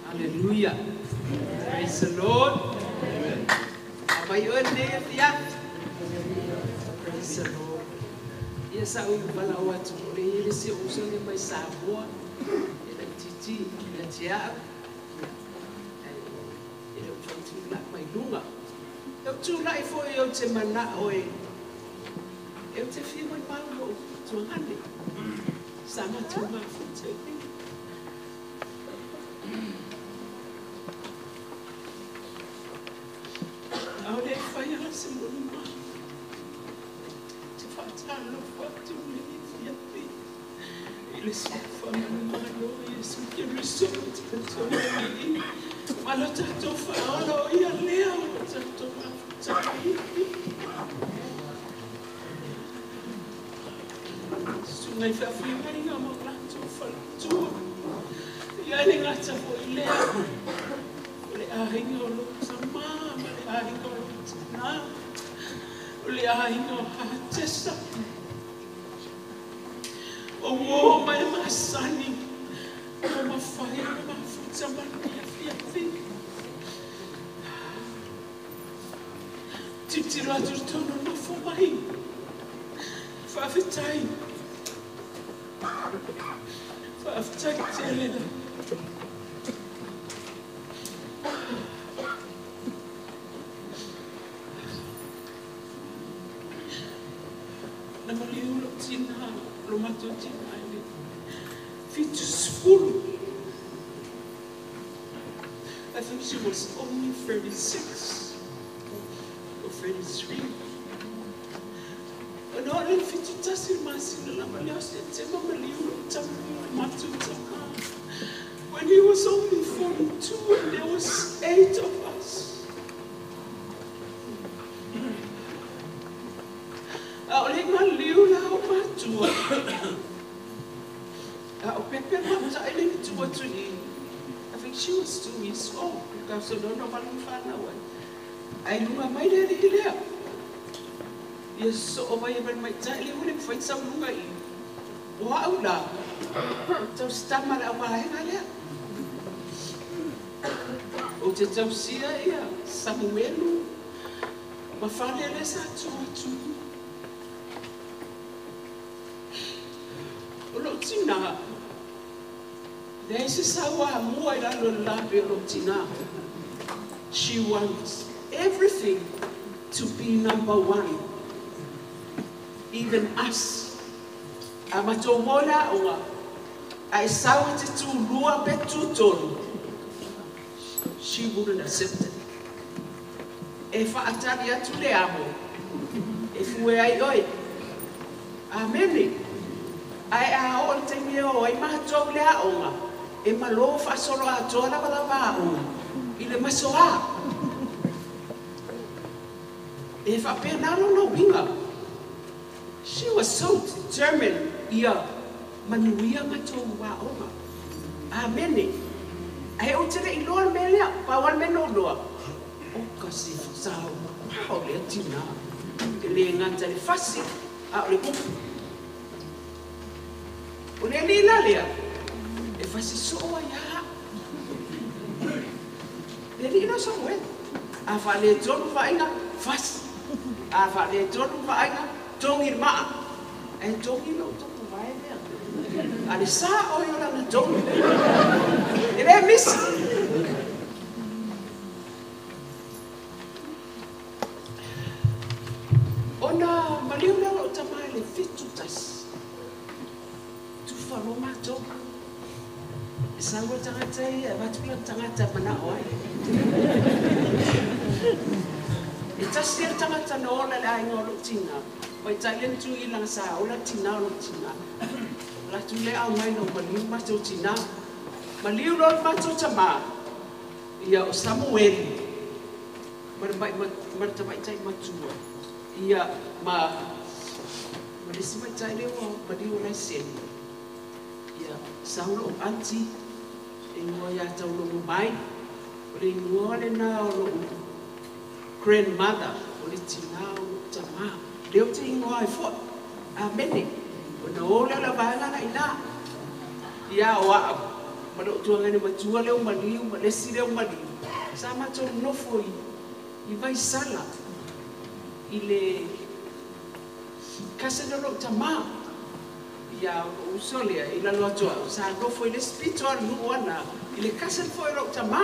Hallelujah. Praise the Lord. Amen. Praise the Lord. Ia sa u wala o atu o le ile si o so le mai Samoa. E le titi le tia. E le tu la mai lunga. E tu la i fo e o te mana o e. E te fi mai mau o tu ngane. Sa ma tu ma fu te. Au le whai ala se moni ma. Te whaatalo whatu le fiapi. I le sofa malo Yesu ke ruso te petoa i. Malo tātou whaola o ia lea o tātou mafuta i. Sungai whaafui mai ngā mo rātou whalatua. Ia le ngata fo i lea. O le ahinga o lo tama, ma le ahinga o lo tina. O le ahinga o hatesa. O uo mai masani. O mawhai o mafuta mania fiafi. Titiro atu tono mafo mai. Whaafetai. Whaafetai te lena. Na maliu lo tina, lo mato tina ele. Fitu sfulu. I think she was only 36 or 33. Ona ole fitu tasi masina la maliu se tema maliu lo tama mato tama. When he was only 42 and there was 8 of us. A o le maliu la o matua. A o pepe mata ele ni tua tui. I think she was 2 years old. Because o no malu whanau ai. Ai lunga mai le le lea. Ia so o vai e mai tai le ule whai sau lunga i. O au la. Tau stama la wahenga lea. O te tausia ia Samuelu. Ma whale le sa atu atu. O lo tina. Lea se saua mua i lalo le lape o lo tina. She wants everything to be number one. Even us. A matou mola oa. A e sau te tū lua pe tū tolu. She wouldn't accept it. E whaatari atu le amo. E fue ai oi. Amene. Ai a o le teimi o ai matou le aonga. E malo whaasolo atoa lava lava aonga. I le masoa. E whapea nalo no winga. She was so determined. Ia manuia matou aonga. Amene. Ai o te le iloa le mea lea, pau ale mea no loa. O kasi whasau, pao lea tina. E le ngata le fasi, a o le kupu. O le lila lea, e fasi soa ia. Le lila Samuel. A wha le tonu whainga, fasi. A wha le tonu whainga, tongi maa. E tongi lo toku vae lea. A le sa o i o lana tongi. E le misi. Ona maliu lea o tamai le fitu tasi. Tufa lo matou. E saua tangata ia, e watu la tangata mana oe. E tasi e tangata na ola le ainga o lo tina. Mai tai le tu i langa sa ola tina o lo tina. La tu le au mai no maliu matou tina. Maliu lo matou tama. Ia o Samuel. Mar tamai tai matua. Ia ma lesi mai tai leo maliu lai seni. Ia saulo o anti. E ngua ia tau longo mai. O le ngua le na o lo grandmother. O le tina o lo tama. Leo te ingoa e fo. Amene. O na ole la vaega na ina. Ia o au. Ma lou tuagane matua leo maliu, ma lesi leo maliu. Sa matou nofo i Vaisala, i le cousin o lou tamā. Ia o uso lea, i lalo atu au, sa nofo i le spito al nuu ana, i le cousin foi o lou tamā.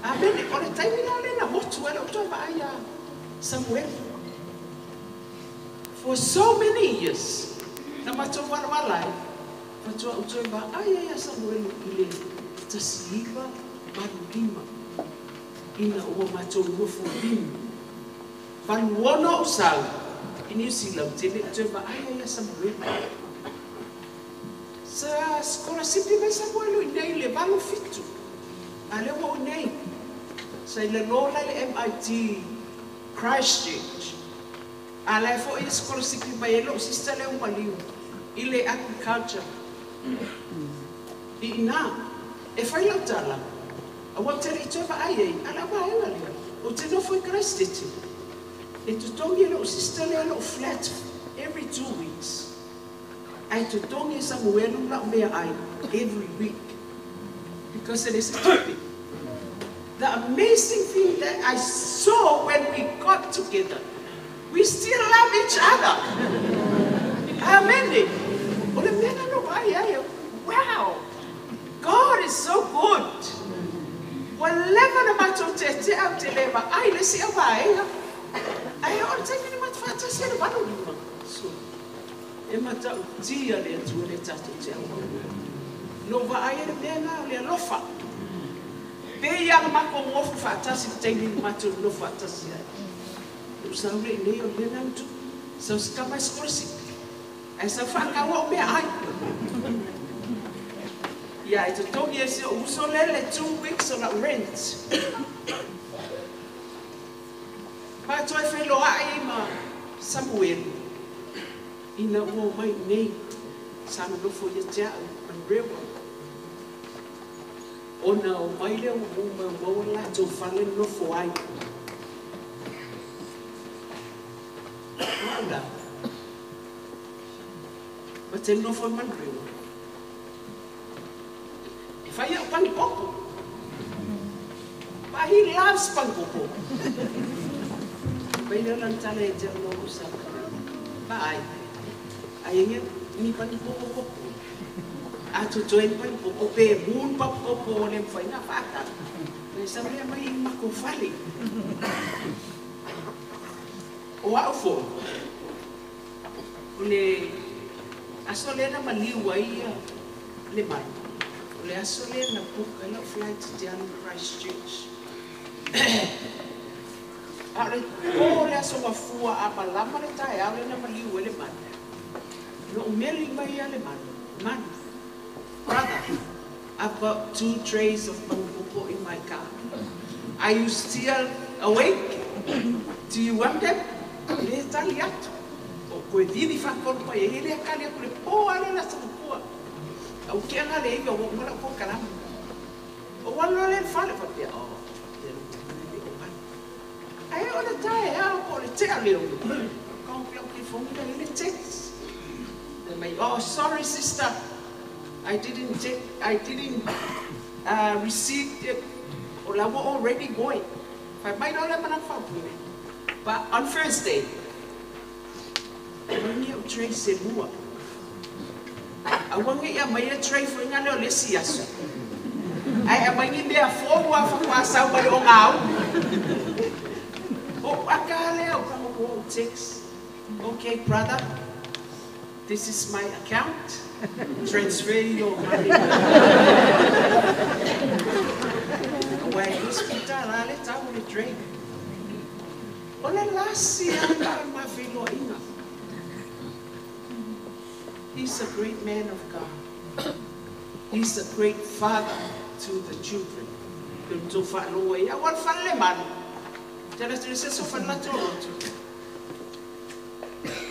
Amene, o le taimi la lena motu ai lou toe vaai ia Samuel. For so many years, na matou walawala ai, faatoa ou toe vaai ai ia Samuel i le 1985, ina ua matou nofo limu. 86 ou sau i Niu Sila, ou te le i toe vaai ai ia Samuel. Sa sikolasipi mai Samuelu i inei i le 87, a lea ua ou i inei. Sa i lalo la i le MIT Christchurch. A la e foi e sikolasipi mai ai lou sister lea ua maliu i le agriculture. I ina, e fai lau tala, aua ou te le i toe vaai ai, a o le vaega lea, ou te nofo i Christchurch. E totogi e lou sister lea lou flat every 2 weeks. Ae totogi e Samuelu lau meaai every week. Because it is stupid. The amazing thing that I saw when we got together, we still love each other. Amen. O le mea na ai ai. Wow. God is so good. Ua leva na matou tetea au te le vaai le isi au vaega. Ae o le taimi na matou faatasi ai le 85. So, e matautia le Atua le tatou te auauna. No vaai ai le mea na o le alofa. Pe ia na matou gofu faatasi le taimi na matou nofo faatasi ai. Ou sau le i nei o le mea na utu. Sau se tama e sikolasipi. Ae sau faatau au meaai. Ia e totogi e si ou uso lea le 2 weeks o lau rent. Ma toe feiloai ma Samuel ina ua omai nei sa nonofo ia te au Manurewa. Ona omai lea ua ou mai maua le latou fale nofo ai. O au la, ma te nofo i Manurewa. E fai au pani popo. But he loves pani popo. Mai lea la tala e te au no sa. Vaai. Ai nge ni pani popo popo. A tu toe ni pani popo pe mun pa popo le mwhai na whaata. Mai sa mea mai i mako fale. O au fo. O le aso lea na maliu ai ia le malu. O le aso lea na book ai lau flight te alu Christchurch. A o le po le aso mafua a malama le taeao lea na maliu ai le malu. No meli mai ia le malu. Manu. Brother, I've got two trays of pani popo in my car. Are you still awake? Do you want them? Le tali atu. O koe vili whakoro pai e hele akali aku le po ale la sa pua. Au ke anga le iwa o mala ko kalamu. O walo le fale whapea. O, te ro te o manu. Ai o le tae au ko le tea le ono. Ka o pia o ke fongi la le text. They may, oh, sorry sister. I didn't receive it. O la wa already going. Fai mai no le mana whapune. But on Thursday, wangi au tray se lua. A wangi ia mai e tray fo inga leo le si aso. Ai a mai ni mea fō ua whakwa sau mai o ngau. O aka leo ka mo text. Okay, brother. This is my account. Transfer your money. Wai hospital ale tau le tray. O le lasi ana ma whiloainga. He's a great man of God. He's a great father to the children. Pe tō whaaloa ia, wan whale manu. Tēnā tēnā se so whanla tō roto.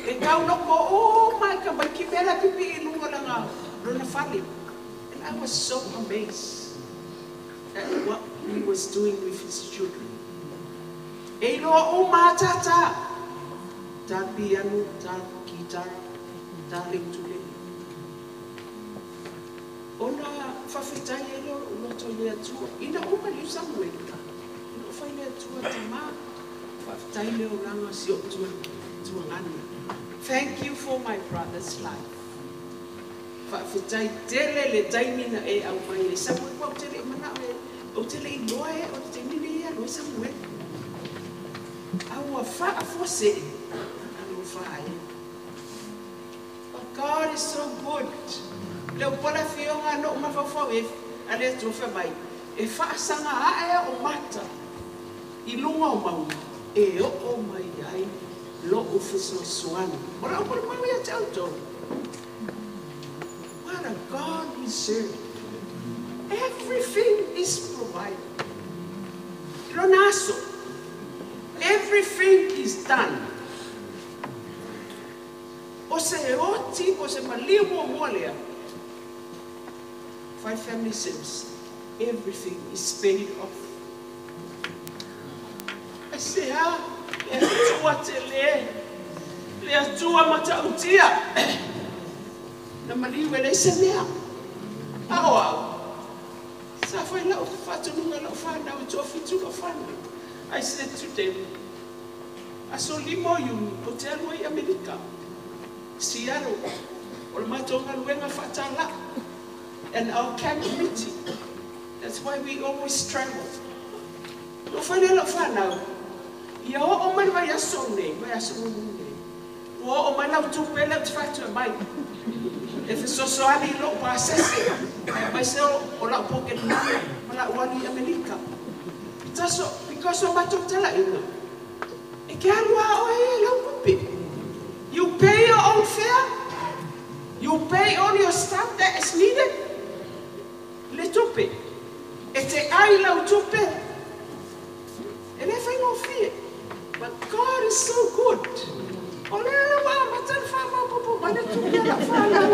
E kau loko, oh my ka mai ki mela pipi i lunga langa rona whale. And I was so amazed at what he was doing with his children. E iloa o mātata. Tā piano, tā kitara, tā le ukulele. Ona whawhitai e leo matou i le Atua. Ina ua maliu Samueli, ina ua fai le Atua tamā, faafetai le olaga o si o'u tuagana. Thank you for my brother's life. Faafetai tele le taimi na e aumai ai Samueli, ua ou te le i manao e, ou te le i iloa e o le taimi lenei e alu ai Samueli. A ua faafuasei, alofa e. But God is so good. Le upu a le Afioga na ou mafaufau i ai a le Atua fai mai, e faasaga ae o mata i luga o mauga e oo mai ai lo'u fesoasoani. O lau molimau ia te outou. What a God we serve. Everything is provided. I lona aso, everything is done. O se oti, o se maliu muamua lea. Five family service. Everything is paid off. Ai se a, le Atua tele, le Atua matautia. Na maliu e leai se mea. A o au, sa fai lau faatonuga lau whanau, e toafitu lau whanau. I said to them, aso 5 o Iuni, ou te alu ai i Amerika, Seattle, o le matou galuega faatalaa, and our camp meeting. That's why we always travel. Na ou fai lea i lau fanau, ia oo mai le vaiaso lenei, vaiaso mulimuli nei, ua oo mai lau tupe lea ou te fai atu e aumai, e fesoasoani i lou pasese, aemaise o lau pocket money ma lau alu i Amerika. Because o matou talaiga, e ke alu lava oe ia i lau tupe. You pay your own fare, you pay all your stuff that is needed, le tupe. E te ai lau tupe, e le faigofie. But God is so good. O lea la ua amata ona faamaopoopo mai le tupe a lau fanau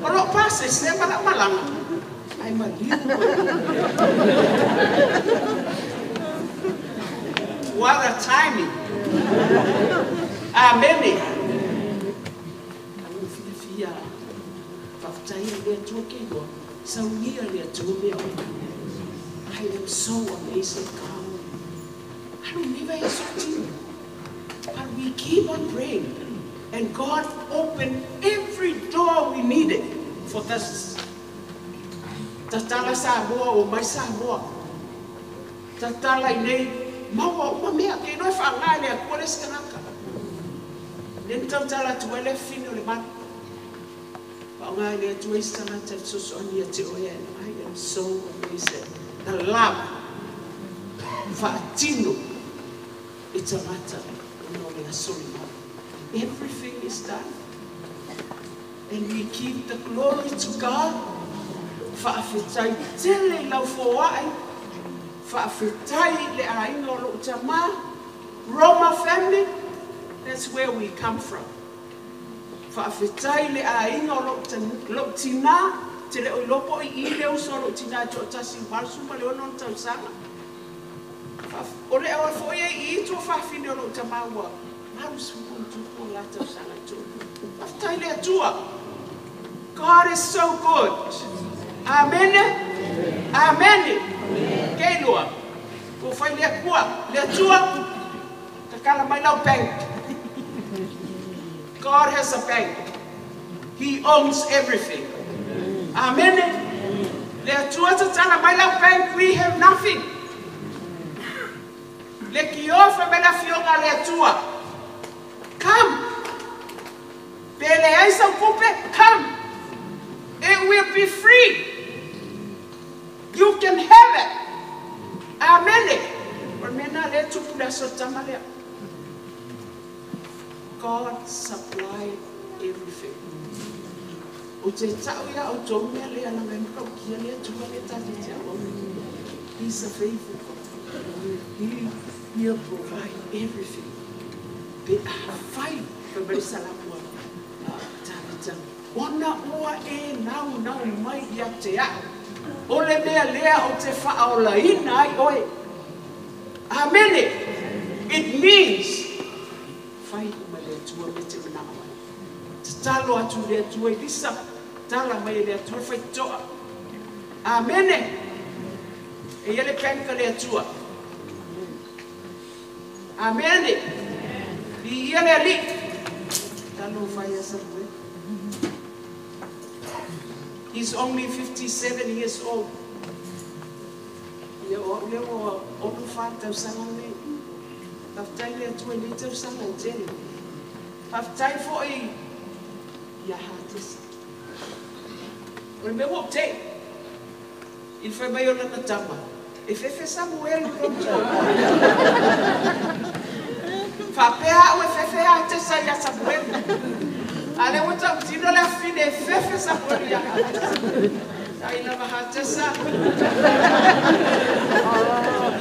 o lou pasese ma lau malaga, ae maliu mai. What a timing! Amene! Alu fiafia, faafetai i le Atua ke iloa, saunia le Atua mea uma. I am so amazed at God. Alu nei vaiaso tino. But we keep on praying. And God opened every door we needed for this. Tatala Samoa, o mai Samoa. Tatala i nei, maua uma mea. Ke iloa e faaaoga e le Atua le isi tagata. Lea na tautala atu ai le afafine o le malu. Faaaoga e le Atua isi tagata e fesoasoani ia te oe. And I am so amazed at the love faatino i tagata ona o le aso lena. Everything is done. And we give the glory to God. Faafetai tele i lau foai. Faafetai i le aiga o lou tamā. Roma family, that's where we come from. Faafetai i le aiga o lou tinā, te le o iloa po o i i le uso a lou tinā e toatasi i 86 ona tausaga. O le aoa foi e i i tuafafine o lou tamā ua 80 o la tausaga i tolu. Faafetai i le Atua. God is so good. Amene. Amene. Ke iloa, ua fai le Atua, le Atua, tatala mai lau bank. God has a bank. He owns everything. Amene. Le Atua tatala mai lau bank, we have nothing. Le kiofa me le afioga a le Atua. Come. Pe leai sau tupe, come. It will be free. You can have it. Amene. O le mea lena lea e tupu i le aso o le tama lea. God supply everything. Ou te tau iā outou mea lea leaga e matautia le Atua lea tatou te auauna. He's a faithful God. He will provide everything. Pe afai, fai mai le Salamo a Tavita, ona ua e naunau mai ia te au, o le mea lea ou te faaolaina ai oe. Amene! It means, fai uma le Atua mea e te manao ai. Tatalo atu i le Atua i lisa, tala mai e le Atua le faitotoa. Amene! E ia le bank le Atua. Amene. I ia le ali. Talo fai asa. He's only 57 years old. Ia o le o o fa tausaga nei. Faafetai le Atua i nei tausaga e tele. Faafetai foi ia hatesa. O le mea ua te. I le fai mai o lana tama. E fefe Samuelu lo. Faapea au e fefe hatesa ia Samuelu. A le ua tautino le afine e fefe Samuelu ia hatesa. Tai lava hatesa.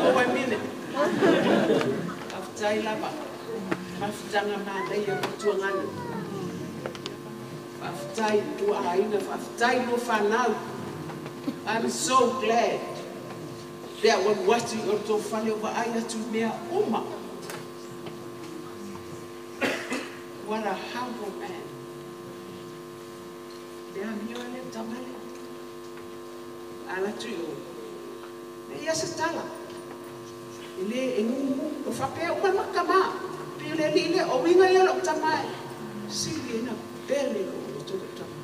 O e mine. Faafetai lava. Faafetaga manaia o tuagana. Faafetai tua aina, faafetai lua fanau. I'm so glad. Lea ua alu atu i o tou fale o vaai atu mea uma. What a humble man. Le amio le tamale. Ala tu i o. Le ia se tala. E le e ngumu. O whapea uma maka mā. Pe le li le o winga ia lo tamae. Sili na pele lo o tō tama.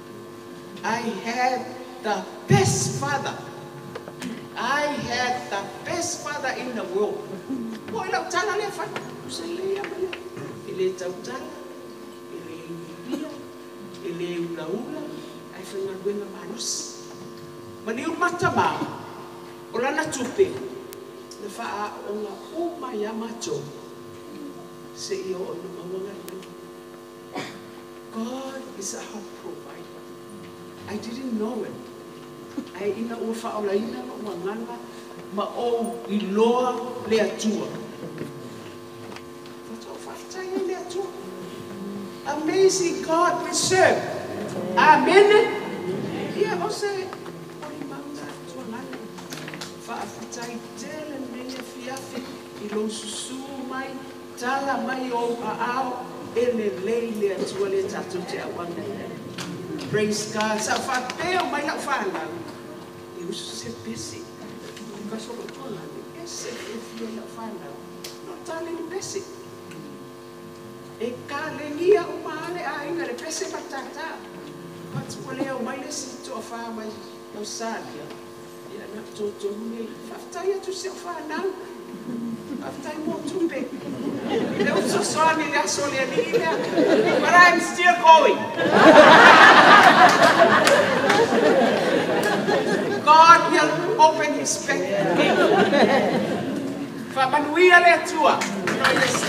I had the best father. I had the best father in the world. Mo i lau tala lea whai. Usa le ia mai. E le tautala. E le ilia. E le ula ula. Ai whaingaluenga malosi. Ma ni mata mā. O lana tupe. Na whaa o ngā uma ia mātou. Se ia o na mauanga le. God is our provider. I didn't know it. Ai ina ua whaolaina ma ua ngana ma o i loa le Atua. Whātau whātai e le Atua. Amazing God we serve. Amen. Ia o se ori mauna atua ngana. Whaafetai tele mea fiafi i lo susu mai, tala mai o ao e le lei le Atua le tātou te awanga. Praise God. Sa whapeo mai lau whanau. E usu se pesi. Because o tua ngane, e se e fia lau whanau. No tale ni pesi. E ka lengia o maale a inga le pese patata. Patu ko leo mai le si toa wha mai lau salia. Ia na tō nei. Whaftai atu se o whanau. Whaftai mō tupe. Le uso soani le aso le ali lea. But I'm still going. God will open his bank gate. Whamanuia le Atua. No, yes.